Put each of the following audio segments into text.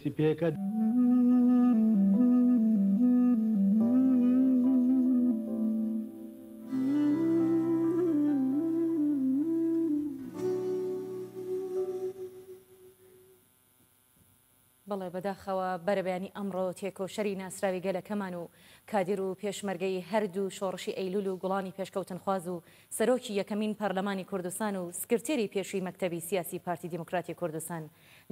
دەستی پێکە. بەڵێ بەداخەوە بەرەبەیانی ئەمڕۆ تێکۆشەری ناسراوی گەلەکەمان و کادیر و پێشمەرگەی هەردوو شۆڕشی ئەیلول و گوڵانی پێشکەوتنخواز و سەرۆکی یەکەمین پەرلەمانی کوردستان و سکرتێری پێشووی مەکتەبی سیاسی پارتی دیموکراتی کوردستان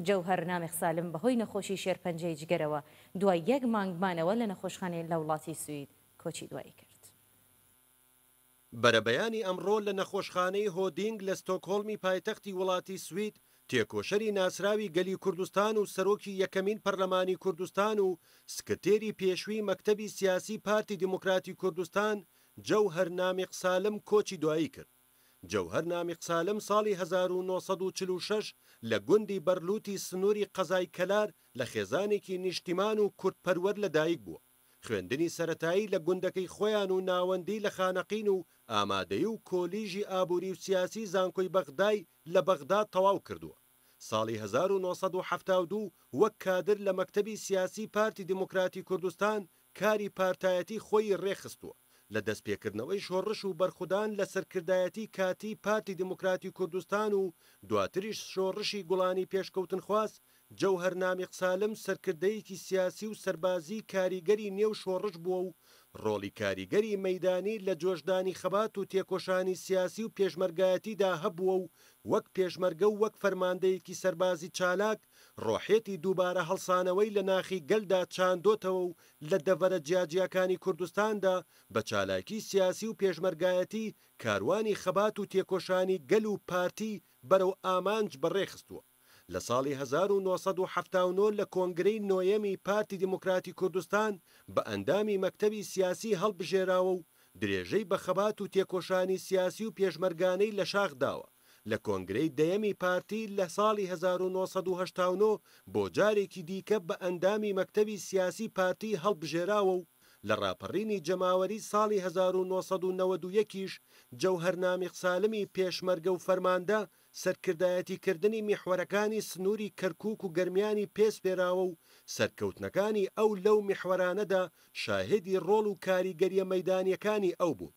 جەوهەر نامیق سالم بەهۆی نەخۆشی شێرپەنجەی جگەرەوە دوای یەک مانگ مانەوە لە نەخۆشخانەی لە وڵاتی سوید کۆچی دوایی کرد. بەرەبەیانی ئەمڕۆ لە نەخۆشخانەی هۆدینگ لە ستۆکهۆڵمی پایتەختی وڵاتی سوید، تێکۆشەری ناسراوی گەلی کوردستان و سەرۆکی یەکەمین پەرلەمانی کوردستان و سکرتێری پێشووی مەکتەبی سیاسی پارتی دیموکراتی کوردستان جەوهەر نامیق سالم کۆچی دوایی کرد. جەوهەر نامیق سالم ساڵی 1946 لە گوندی بەرلوتی سنووری قەزای کەلار لە خێزانێکی نیشتیمان و کوردپەروەر لەدایک بووە. خوێندنی سەرەتایی لە گوندەکەی خۆیان و ناوەندی لە خانەقین و ئامادەیی و کۆلیژی ئابووری و سیاسی زانکۆی بەغدای لە بەغدا تەواو کردووە. ساڵی 1972 وەک کادر لە مەکتەبی سیاسی پارتی دیموکراتی کوردستان کاری پارتایەتی خۆیی ڕێکخستووە. لە دەستپێکردنەوەی شۆڕش و بەرخودان لە سەرکردایەتی کاتیی پارتی دیموکراتی کوردستان و دواتریش شۆڕشی گوڵانی پێشکەوتنخواز، جەوهەر نامیق سالم سەرکردەیەکی سیاسی و سەربازیی کاریگەری نێو شۆڕش بووە و ڕۆڵی کاریگەری مەیدانی لە جۆشدانی خەبات و تێکۆشانی سیاسی و پێشمەرگایەتیدا هەبووە و وەک پێشمەرگە و وەک فەرماندەیەکی سەربازی چالاک ڕۆحیەتی دووبارە هەڵسانەوەی لە ناخی گەلدا چاندۆتەوە و لە دەڤەرە جیاجیاکانی کوردستاندا بە چالاکی سیاسی و پێشمەرگایەتی کاروانی خەبات و تێکۆشانی گەل و پارتی بەرەو ئامانج بەڕێخستووە. لە ساڵی 1979 لە کۆنگرەی نۆیەمی پارتی دیموکراتی کوردستان بە ئەندامی مەکتەبی سیاسی هەڵبژێراوە و درێژەی بە خەبات و تێکۆشانی سیاسی و پێشمەرگانەی لە شاخ داوە. لە کۆنگرەی دەیەمی پارتی لە ساڵی 1989 بۆ جارێکی دیکە بە ئەندامی مەکتەبی سیاسی پارتی هەڵبژێراوە و لە ڕاپەڕینی جەماوەری ساڵی 1991 یش جەوهەر نامیق سالمی پێشمەرگە و فەرماندە سەرکردایەتیکردنی میحوەرەکانی سنووری کەرکووک و گەرمیانی پێ سپێراوە و سەرکەوتنەکانی ئەو لەو میحوەرانەدا شاهێدی ڕۆڵ و کاریگەرییە مەیدانییەکانی ئەو بوون.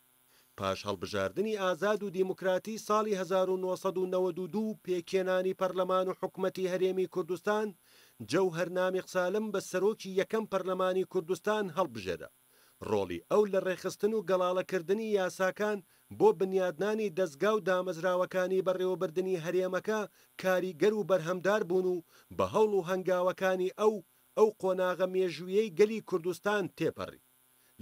پاش هەڵبژاردنی ئازاد و دیموکراتی ساڵی 1992 و پێکهێنانی پەرلەمان و حکومەتی هەرێمی کوردستان، جەوهەر نامیق سالم بە سەرۆکی یەکەم پەرلەمانی کوردستان هەڵبژێرا. ڕۆڵی ئەو لە ڕێکخستن و گەڵاڵەکردنی یاساکان بۆ بنیادنانی دەزگا و دامەزراوەکانی بەڕێوەبردنی هەرێمەکە کاریگەر و بەرهەمدار بوون و بە هەوڵ و هەنگاوەکانی ئەو، ئەو قۆناغە مێژوویەی گەلی کوردستان تێپەڕی.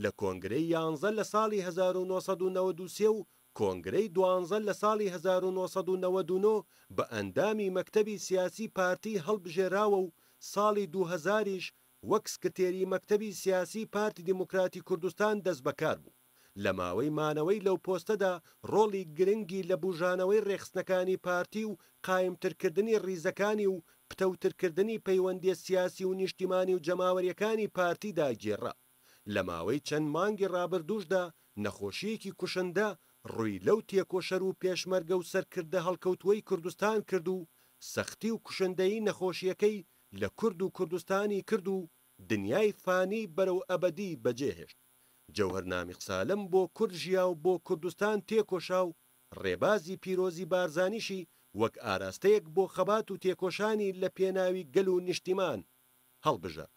لە کۆنگرەی یانزە لە ساڵی 1993 و کۆنگرەی دوانزە لە ساڵی 1999 بە ئەندامی مەکتەبی سیاسی پارتی هەڵبژێراوە و ساڵی 2000 یش وەک سکرتێری مەکتەبی سیاسی پارتی دیموکراتی کوردستان دەستبەکار بوو. لە ماوەی مانەوەی لەو پۆستەدا ڕۆڵی گرنگی لە بوژانەوەی ڕێکخستنەکانی پارتی و قایمترکردنی ڕیزەکانی و پتەوترکردنی پەیوەندیە سیاسی و نیشتیمانی و جەماوەریەکانی پارتیدا گێڕا. لە ماوەی چەند مانگی ڕابردووشدا نەخۆشییەکی کوشندە ڕووی لەو تێکۆشەر و پێشمەرگە و سەرکردە هەڵکەوتووەی کوردستان کرد و سەختی و کوشندەیی نەخۆشییەکەی لە کورد و کوردستانی کرد و دنیای فانی بەرەو ئەبەدی بەجێهێشت. جەوهەر نامیق سالم بۆ کورد ژیا و بۆ کوردستان تێکۆشا و ڕێبازی پیرۆزی بارزانیشی وەک ئاراستەیەک بۆ خەبات و تێکۆشانی لە پێناوی گەل و نیشتیمان هەڵبژارد.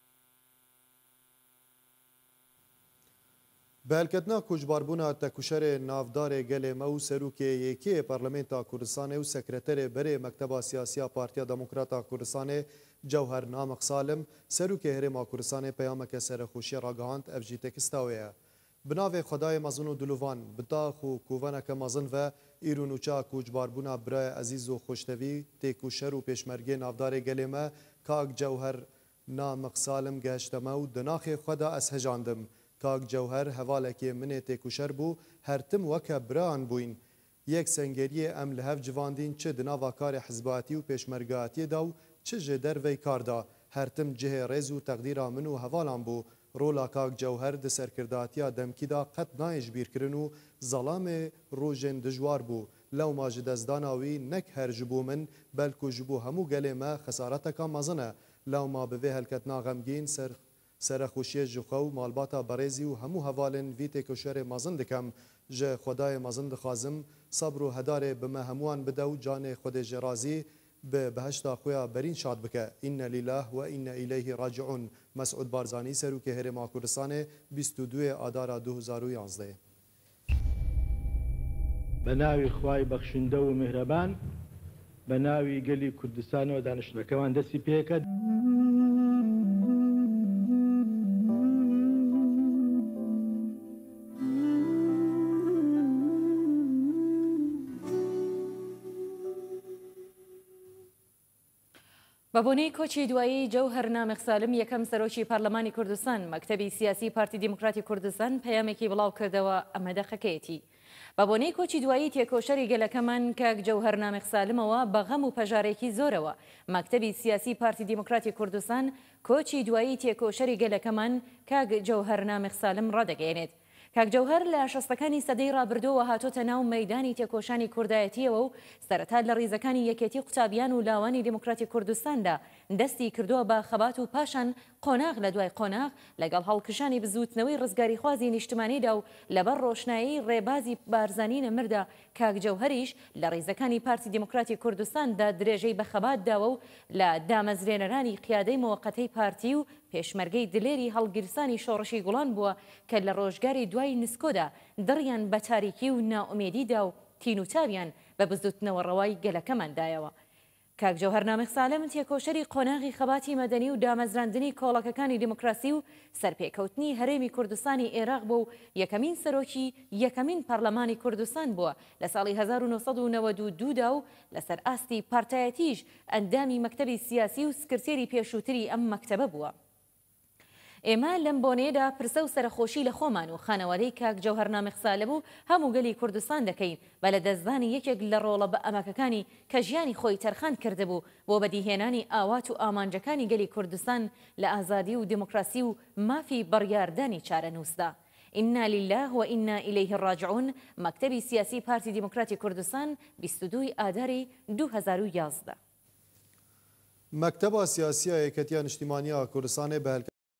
Bi hilketina koçbarbûna tekoşerê navdarê gelê me û serokê yekê Parlamenta Kurdistanê û sekreterê berê Mekteba Siyasî ya Partiya Demokrat a Kurdistanê Cewher Namiq Salim, Serokê Herêma Kurdistanê peyameke serexweşiyê ragihand, ev jî teksta wê ye. Bi navê Xwedayê mezin û dilovan, bi dax û kovaneke mezin ve îro nûçeya koçbarbûna birayê ezîz û xweştevî, têkoşer û pêşmergê navdarê gelê me Kak Cewher Namiq Salim gehişte me û di naxê xwe de ez hejandim. Kak Cewher hevalekê min ê têkoşer bû, her tim weke birayan bûyîn. Yek sengeriyê em li hev civandîn çi di nava karê hizbayetî û pêşmergayetiyê de û çi ji dervey kar de. Her tim cihê rêz û teqdîra min û hevalan bû. Rola Kak Cewher di serkirdayetiya demkî de qet nayê jibîrkirin û zelamê rojên dijwar bû. Lewma ji destdana wî nek her ji bo min, belku ji bo hemû gelê me xesareteka mezin e. Lewma bi vê helketina xemgîn ser serexweşiyê ji xwe û malbata berêzî û hemû hevalên vî têkoşerê mezin dikem. Ji Xwedayê mezin dixwazim sebr û hedarê bi me hemûan bide û canê Xwedêjêrazî bi biheşta xwe ya berîn şad bike. Înne lîlah we înne îleyhî racîûn. Mesûd Barzanî Serokê Herêma Kurdistanê 22 ê Adara 2011. بە ناوی خوای بەخشندە و میهرەبان، بە ناوی گەلی کوردستانەوە دانیشتنەکەمان دەستی پێکرد. بە بۆنەی کۆچی دوایی جەوهەر نامق سالم یەکەم سەرۆکی پەرلەمانی کوردستان، مەکتەبی سیاسی پارتی دیموکراتی کوردستان پەیامێکی بڵاوکردەوە ئەمە دەقەکەیەتی. بە بۆنەی کۆچی دوایی تێکۆشەری گەلەکەمان کاک جەوهەر نامق سالمەوە بە غەم و پەژارەیەکی زۆرەوە مەکتەبی سیاسی پارتی دیموکراتی کوردستان کۆچی دوایی تێکۆشەری گەلەکەمان کاک جەوهەر نامق سالم ڕادەگەیەنێت. کاک جەوهەر لە شەستەکانی سەدەی ڕابردووەوە هاتۆتە ناو مەیدانی تێکۆشانی کوردایەتییەوە و سەرەتا لە ڕیزەکانی یەکێتی قوتابیان و لاوانی دیموکراتی کوردستاندا دەستی کردووە بە خەبات و پاشان قۆناغ لە دوای قۆناغ لەگەڵ هەڵکشانی بزووتنەوەی ڕزگاریخوازی نیشتمانیدا و لەبەر ڕۆشنایی ڕێبازی بارزانی نەمردا کاک جەوهەریش لە ڕیزەکانی پارتی دیموکراتی کوردستاندا درێژەی بە خەبات داوە و لە دامەزرێنەرانی قیادەی موەقەتەی پارتی و پێشمەرگەی دلێری هەڵگیرسانی شۆڕشی گوڵان بووە کە لە ڕۆژگاری دوای نسکۆدا دڕیان بە تاریکی و نائومێدی دا و تین و تاویان بە بزوتنەوە ڕەوای گەلەکەمان دایەوە. کاک جەوهەر نامیق سالم تێکۆشەری قۆناغی خەباتی مەدەنی و دامەزراندنی کۆڵەکەکانی دیموکراسی و سەرپێکەوتنی هەرێمی کوردستانی ئێراق بووە و یەکەمین سەرۆکی یەکەمین پەڕلەمانی کوردستان بووە لە ساڵی 1992 دا و لەسەر ئاستی پارتایەتیش ئەندامی مەکتەبی سیاسی و سکرتێری پێشووتری ئەم مەکتەبە بووە. ئێمە لەم بۆنەیەدا پرسە و سەرەخۆشی لە خۆمان و خانەوادەی کاک جەوهەر نامیق سالم و هەموو گەلی کوردستان دەکەین بە لەدەستدانی یەکێک لە ڕۆڵە بەئەمەکەکانی کە ژیانی خۆی تەرخان کردبوو بۆ بەدیهێنانی ئاوات و ئامانجەکانی گەلی کوردستان لە ئازادی و دیموکراسی و مافی بڕیاردانی چارەنووسدا. انا للە و انا الیه راجعون مەکتەبی سیاسی پارتی دیموکراتی کوردستان 22 ی ئاداری 2011. مەکتەبا سیاسییا یەکەتیا نیشتیمانیا کوردستانێ بە.